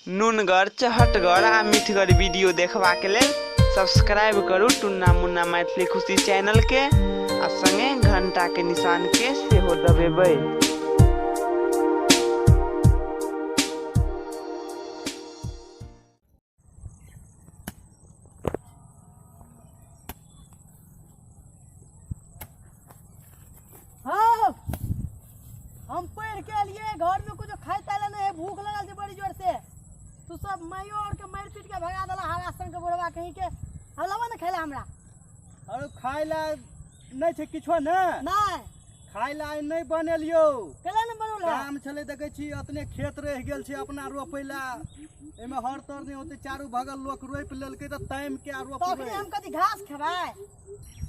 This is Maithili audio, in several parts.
नुनगर, चहटगर आ मिठगर वीडियो देखबाक लेल सब्सक्राइब करू टुन्ना मुन्ना मैथिली खुशी चैनल के आ संगे घंटा के निशान के सेहो दबेबै। हाँ, हम पढ़ के एलिए, घर में कुछ खाए ताले नहीं है, भूख लगल छै बड़ी जोर से। तू सब माइयो और के मार पीट के भगा देला हरा संग के बुढ़वा कहीं के। हम लबा ने खाइला हमरा। अरे खाइ ला नहि छै किछो ने? नहीं। खाइ ला आइ नहि बनेलियौ। केला ने बनौल? काम छलै, देखै छी अतने खेत रहि गेल छै अपना रोपै ला, एहिमे हर तर नहि होतै, चारू बगल लोक रोपि लेलकै तऽ तामि के आ तो अखनी रोपबै। हम कथी घास खेबै?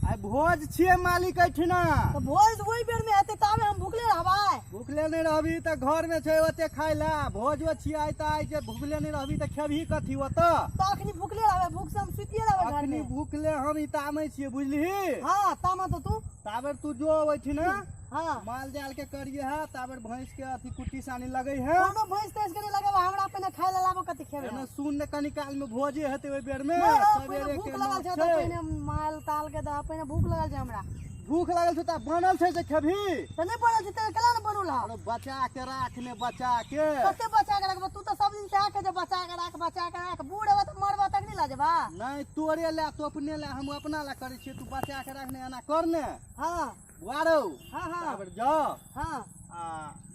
आइ भोज छियै मालिक एहिठिना। तो भोज ओहि बेर में हेतै, ताबे हम भुखले रहबै? भुखले नहि रहबी तऽ घर में छै ओते खाइ ला, भोजो छियै आइ तऽ आइ जे भुखले नहि रहबी तऽ खेबही कथी ओतऽ? तो अखनी भुखले रहबै, भूख से हम सुतिए रहबै घर अखनी में। भुखले हम ई तामै छियै, बुझलिही? हाँ, तामा तो तू। ताबेर तू जो ओहिठिना। हाँ। माल जाल के करिए है, ताबेर भैंस के अथी कुट्टी सानी लगै है। कोनो भैंस तैंस के नहीं लगेबा हमरा, पहिने खाय ला लाबो, कथी खेबै? एना सुन ने, कनी काल में भोजे हेतै ओहि बेर में। नहीं रौ, पहिने सवेरे भूख के लगल छै नौ तऽ छै। पहिने माल ताल के दह, पहिने भूख लगल छै हमरा। भूख लागल छै तऽ बनल छै से खेबही? तऽ नहि बनल छै तऽ केना ने बनौल? अरे बचा के राख ने, बचा के। कते बचा के रखबो? तू तऽ सब दिन सएह कहै छै, बचा के राख, बचा के राख। बूढ़ हेबा तऽ मरबा तक नहि लऽ जेबा? नहीं, तोरे ला तो अपने ला, हम अपना ला करै छियै, तू बचा के राख ने, एना कर ने। हाँ। बुआ रौ। हाँ हाँ। ताबेर जा। हाँ। आ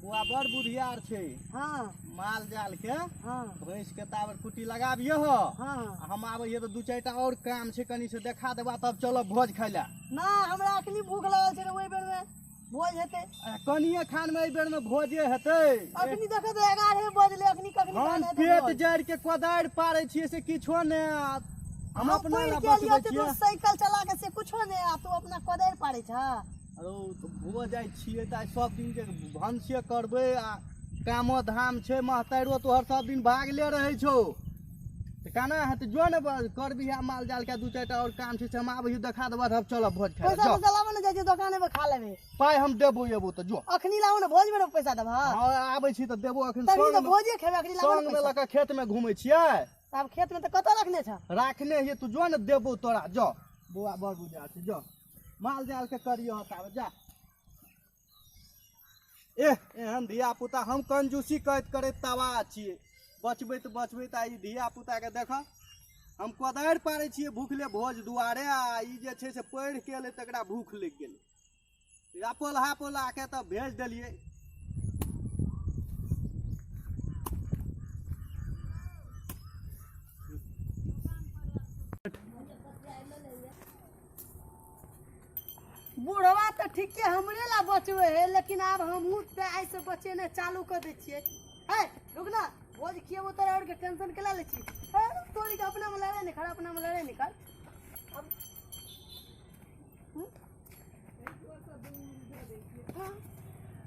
बुआ बड़ बुधियार छै। हाँ। माल जाल के हाँ। भैंस के ताबेर कुट्टी लगाबियो हो। हाँ। आ हम आबै हियै तऽ दू चारिटा और काम छै, कनी से देखा देबा, तब चलब भोज खाइ ला। ना, हमरा अखनी भूख लगल छै, ओहि बेर में भोज हेतै? आ कनिये खान में एहि बेर में भोजे हेतै। अखनी देखो तऽ 11 बजले, अखनी कखनी हम खाना हेतै पेट भोज? जड़ि के कोदारि पारै छियै से किछो ने, आ हम हम अपना पढ़ि ला के एलियो बचबै तऽ तू छियै। साइकिल चला के से कुछो नहि, आ तू अपना कोदारि पारै छह? अरे तऽ भोज आइ छियै तऽ आइ सब दिन के भनसे करबै, आ कामो धाम छै, महतारियो तोहर सब दिन भागले रहै छौ, तऽ केना हेतै? जो ने करबिही आ माल जाल के दू चारिटा और काम छै से हम आबै हियौ, देखा देबऽ, तब चलब भोज खाइ ला। पैसा जो। पैसा लाबो ने, जाइ छियै दोकाने पर खा लेबै। पाइ हम देबो, एबो तऽ जो। अखनी लाबो ने, भोज में ने पैसा देबह? हँ, आबै छी तऽ देबो अखन। तखनी तऽ संग भोजे खेबै, अखनी लाबो ने संग में पैसा। लऽ कऽ खेत में घुमै छियै। आब खेत में तऽ कतऽ रखने छ? राखने हियै, तू जो ने, देबो तोरा। जो बौआ, बड़ बुझा छै, जो माल जाल के करियो ताबे जा। एह, एहन धिया पुता, हम कंजूसी करैत करैत तबाह छियै, बचबैत बचबैत आ ई धिया पुता के देख, हम कोदारि पारै छियै भूखले भोज दुआरे, आ ई जे छै से पढ़ि के एलै तकरा भूख लागि गेलै, या पोल्हा पोल्हा के तऽ भेज देलियै। बुढ़वा तऽ ठीके हमरे ला बचबै है, लेकिन आब हमहूँ तऽ आइ से बचेनाइ चालू कऽ दै छियै। हे रुक ना, भोज खिएबो तोरा और के, टेंशन केला लै छी? हे तोरी के, अपना में लड़ाइ नहि कर, अपना में लड़ाइ नहि कर। अब हम्म?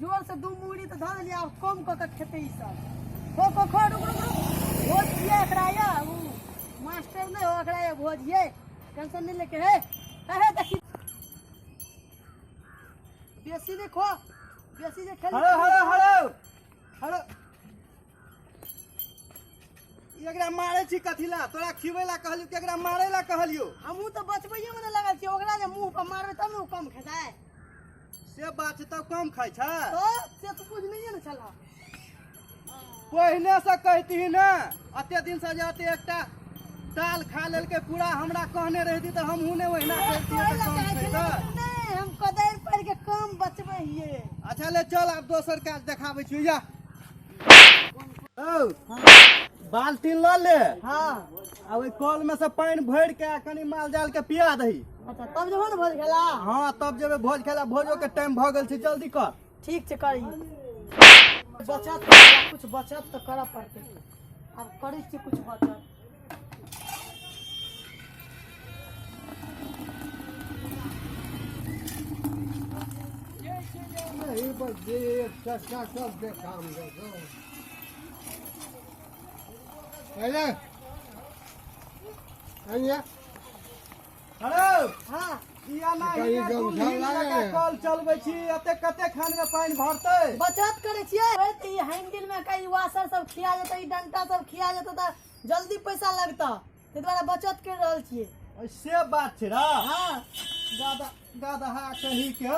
जोर से दू मुड़ी तऽ धऽ देलियै, आब कम कऽ के खेतै ई सब। खो खो खो, रुक रुक रुक, भोज छियै एकरा ये, उ मास्टर नहि हो एकरा ये, भोज ये, टेंशन नहि लेके। हे हे हे, देखी, बेसी नहि खो, बेसी जे खेली। हरो हरो हरो हरो, एकरा मारै छी कथी ला? तोरा खिबै ला कहलियौ कि एकरा मारै ला कहलियौ? हमहूँ तऽ बचबैये मे ने लगल छियै, ओकरा जे मुँह पर मारबै तब ने ओ कम खेतै। से बात छै, तब कम खाइ छै। तऽ से तऽ बुझनैये ने छलह। पहिने से कहती ने, अते दिन से जे अते एकटा दाल खा लेलकै पूरा, हमरा कहने रहती तऽ हमहूँ ने ओहिना करितियै तोरे तऽ लए कम कहै छलै खैतै। नहि, हम कोदारि पारि के कम बचबै हियै। अच्छा ले चल, आब दोसर काज देखाबै छियौ। या औ बाल्टीन लऽ ले। हाँ। आ ओहि कल में से पानि भरि के कनी माल जाल के पिया दही। अच्छा, तब जेबहो ने भोज खेला? हाँ, तब जेबै भोज खेला, भोजो के टाइम भऽ गेल छै, जल्दी कर। ठीक छै, करी बचत, कुछ बचत तऽ करऽ पड़तै, आब करै छियै कुछ बचत। नहीं बस ये एक चक्का सब के काम देखो पहले आइए। हेलो। हाँ। ई एना कहीं ही गमछा दुल्हिन लागल लगा है। कल चलबै छी, एते कते खान में पानि भरतै? बचत करै छियै। तऽ ई हैंडल में कहीं वाशर सब खिया जेतै, ई डंटा सब खिया जेतै तऽ जल्दी पैसा लगतै, ताहि दुआरे बचत करि रहल छियै। से बात छै रा। हाँ। गादा गदहा कही के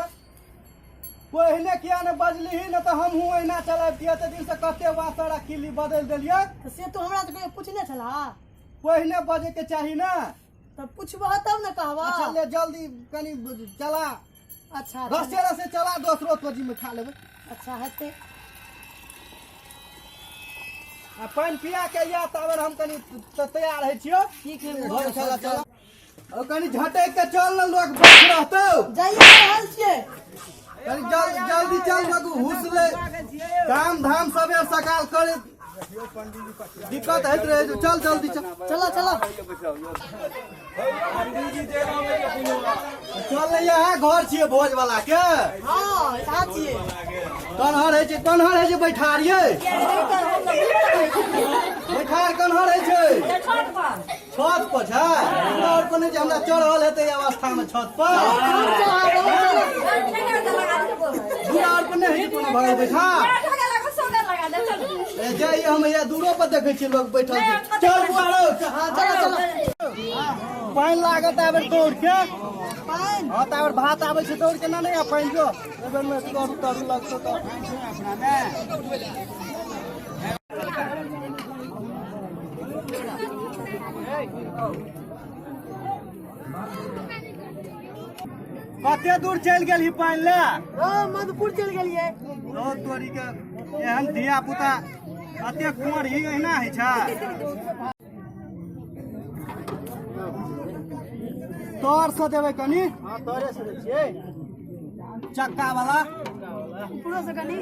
पहिले किया ने बजलीही, ने तऽ हमहूँ एहिना चलबितियै। एते दिन से कते वासर आ किल्ली बदलि देलियै। तऽ से तू हमरा से कहियो पूछने छलह? पहिने बजे के चाही ने। तऽ पुछबह तब ने कहबह। अच्छा ले, जल्दी कनि चला। अच्छा। रसे रसे चला, दोसरो तोजी में खा लेबै। अच्छा, हेतै। आ पानि पिया के या ताबे हम कनि तैयार होइ छियौ। ठीक है। भोज खाला चला। ओ कनि झटक के चल ने, लोग बैठ रहतौ। जाइए रहल छियै। कनि जल्दी चल, लोग हुसले काम धाम सबेर सकाल करे दिक्कत होइत रहे छै। चल, जल्दी चल। चलो चलो। चल ने, यहाँ घर छियै भोज वाला के? हाँ, यहाँ छियै। कन्हर होइ छै, कन्हर होइ छै बैठारियै? बैठार कन्हर होइ छै? छत पर छै। हमरा आओर पर नहि जे हमरा चढ़ल हेतै एहि अवस्था मे छत पर। दूरा आओर पर नहि होइ छै कोनो भगल बैठार। ए जाइए, हम हैया दूरो पर देखै छियै लोग बैठल छै। चल बुआ रौ, चल। हाँ, चलो चलो। पानि लागत आबे दौड़ के। पानि? हाँ, तऽ आबे भात आबै छै दौड़ के। ना नहि, आ पानि जो एहि बेर मे तरू तरू लगतौ तऽ। कते दूर चलि गेलही पानि ले? ओ मधुपुर चलि गेलियै। रौ तोरी के, एहन धिया पुता अते कोढ़ी एहिना होइ छै? तर से देबै कनि। हँ, तोरे से दै छियै। चक्का वाला। ऊपरो से कनि।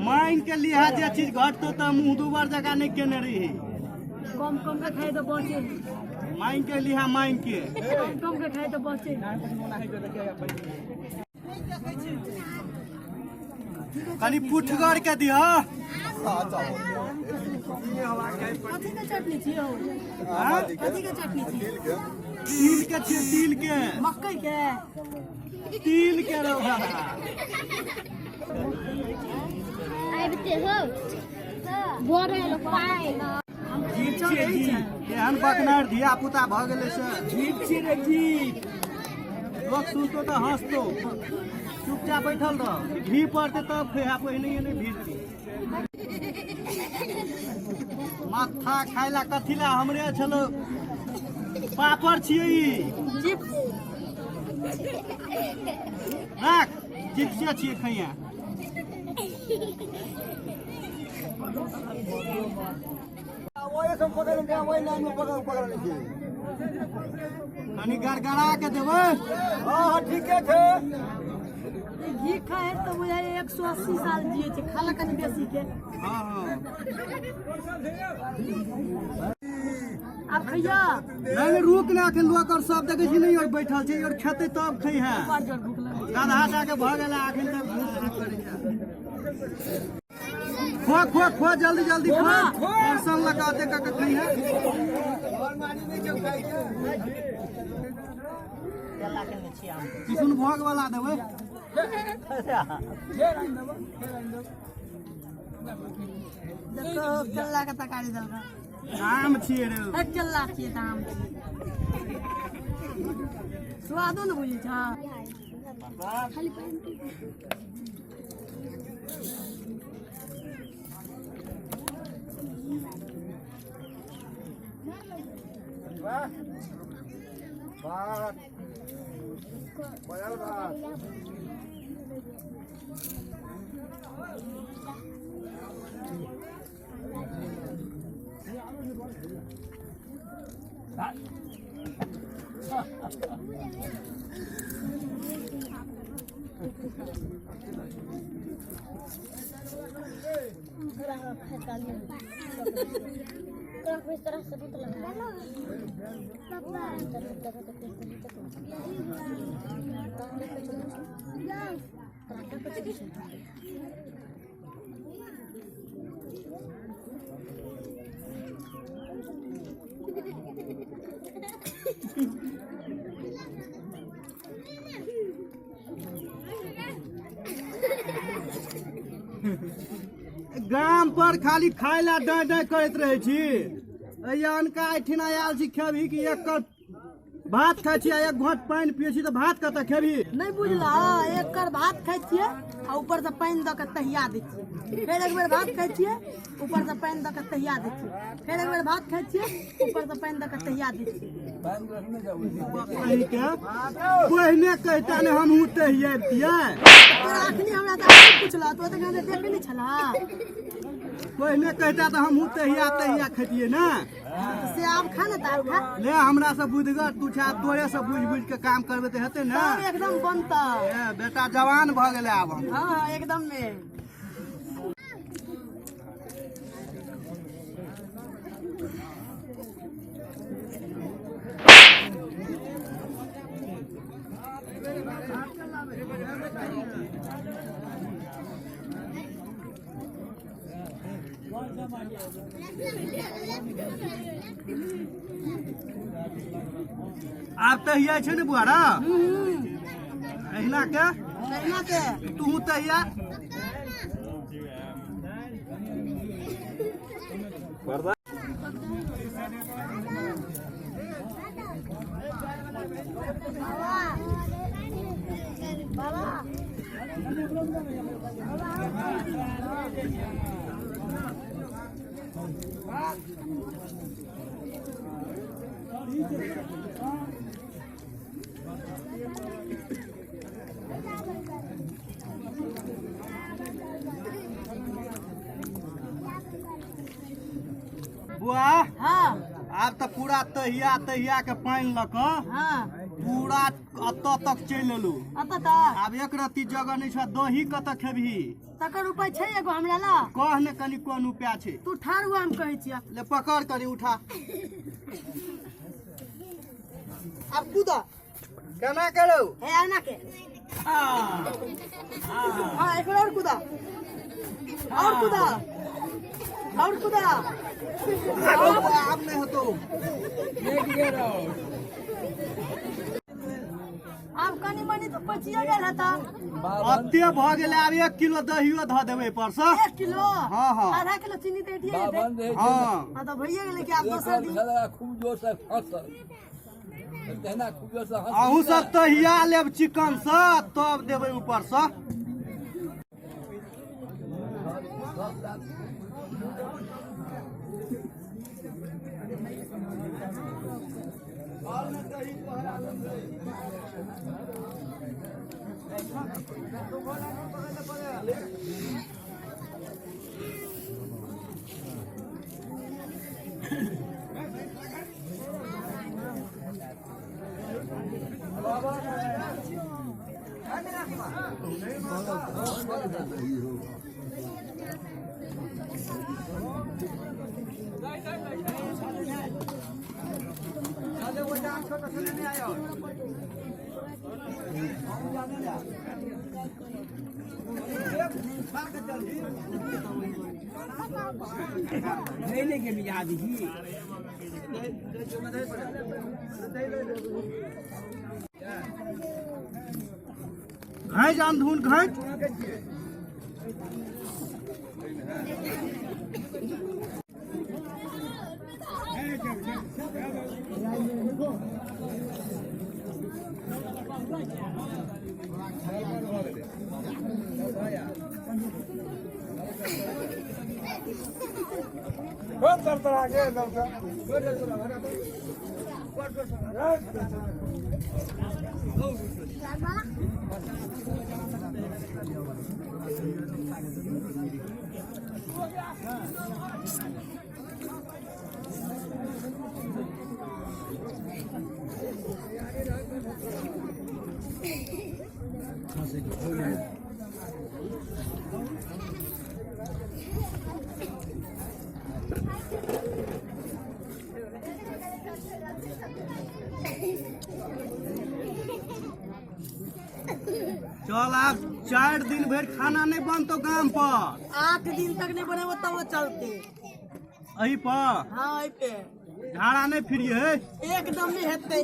मांगि के लिहा, जे चीज घटतौ तऽ मुँह दुबर जकाँ नहि केने रही। कम कम के खाइ तऽ बचे। मांगि के लिहा, मांगि के। कम कम के खाइ तऽ बचे। कनि पुठगर के दिह। कथी के चटनी छियै हौ? हाँ? कथी के चटनी छियै? तिल के छियै, तिल के। मकई के? तिल के रौ। आबिते हो बोरे पाइ। जीप छियै जीप। एहन बकनार धिया पुता भऽ गेलै से जीप छियै रे जीप। लोक सुनतो तऽ हँसतो। चुपचाप बैठल रह, घी पड़तै तब खैहा, पहिने नहि भीड़ती। माथा खाय ला कथी ला हमरे छलो? पापड़ छियै ई। चिप्स। राख, चिप्से छियै, खैया। ओहि सब पकड़ के, ओहि लाइन में पकड़ पकड़ लै छै। कनि गड़गड़ा के देबै। हाँ हाँ, ठीके छै। घी खाय है तऽ बुझाइ 180 साल जिए छै। खाला कनि बेसी के। हाँ हाँ। आब खैया। नहीं नहीं, रुक ने, अखन लोक और सब देखै छी नहीं और बैठल छै और खेतै तब खैहे। बड़ जोर भूख लगै छै। गदहा टा के भऽ गेलै, अखन तक भूख भूख करै छै। खो खो खो, जल्दी जल्दी खो। परसन लगा दे के खैहे। किशुन भोग वाला देबै। देखो, केला के तरकारी देलकै। आम छियै रे। हे, केला छियै तऽ आम छियै, स्वादो ने बुझै छ। भात बनल भात। गाम पर खाली खाय ला डाँय डाँय करैत रहै छी। एहि अनका एहिठिना आयल छी, खेबही कि एक कप भात खाइ छी आ एक घोट पानि पियै छी तऽ भात कतऽ खेबही? नहि बुझलह, एक कर भात खाइ छियै आ ऊपर से पानि दऽ के तहिया दै छियै। फेर एक बेर भात खाइ छियै, ऊपर से पानि दऽ के तहिया दै छियै। फेर एक बेर भात खाइ छियै, ऊपर से पानि दऽ के तहिया दै छियै। कहिके पहिने कहिता ने, हमहूँ तहिया अबितियै। तोरा अखनी हमरा तऽ आब पुछलह, तो तऽ देखे नहि छलह। पहिने कहिता तऽ हमहूँ तहिया तहिया खैतियै ने। से आब खा ने, तऽ आब खा ले। हमरा से बुधगर तू छै, आब तोरे से बुझि बुझि के काम करबै तऽ हेतै ने? सब एकदम बनतै। ए, बेटा जवान भऽ गेलै आब हम। हँ हँ, एकदम में। आब तहिया छै ने बुआरा, अहिना के। तहिना के। तू तहिया। बाबा। बुआ। हाँ। आब तऽ पूरा तहिया तहिया के पानि लऽ कऽ पूरा अतऽ तक चलि एलू। अतऽ तक। आब एक रत्ती जगह नहि छै, दही कतऽ खेबही? तकर उपाय छै एगो हमरा ला। कह ने कनि, कोन उपाय छै? तू ठाढ़ हुआ, हम कहै छियै। ले पकड़ करी, उठा। आब कूद। केना करू? हे आना के। हाँ, एक बार और कूदा, और कूदा, और कूदा। आब नहि हेतौ। आब कनि मनि तऽ पचिए गेल हेता। अते भऽ गेलै, आब 1 किलो दहियो धऽ देबै ऊपर से। 1 किलो? हाँ। आधा किलो चीनी तऽ एटिए जेतै। हाँ। हाँ, तऽ भइए गेलै कि आब दोसर दिन। खूब जोर से हंसल तहिना, खूब जोर से हंस। अहूँ सब तहिया लेब चिकन से, तब देबै ऊपर से। घैच अंधून घैच। चल, आब 4 दिन भरि खाना नहि बनतो गाम पर। 8 दिन तक नहीं बनेबो तब चलते। एही पर? हाँ, एहि पे। झाड़ा नहि फिरिए है। एकदम नहीं हेतै।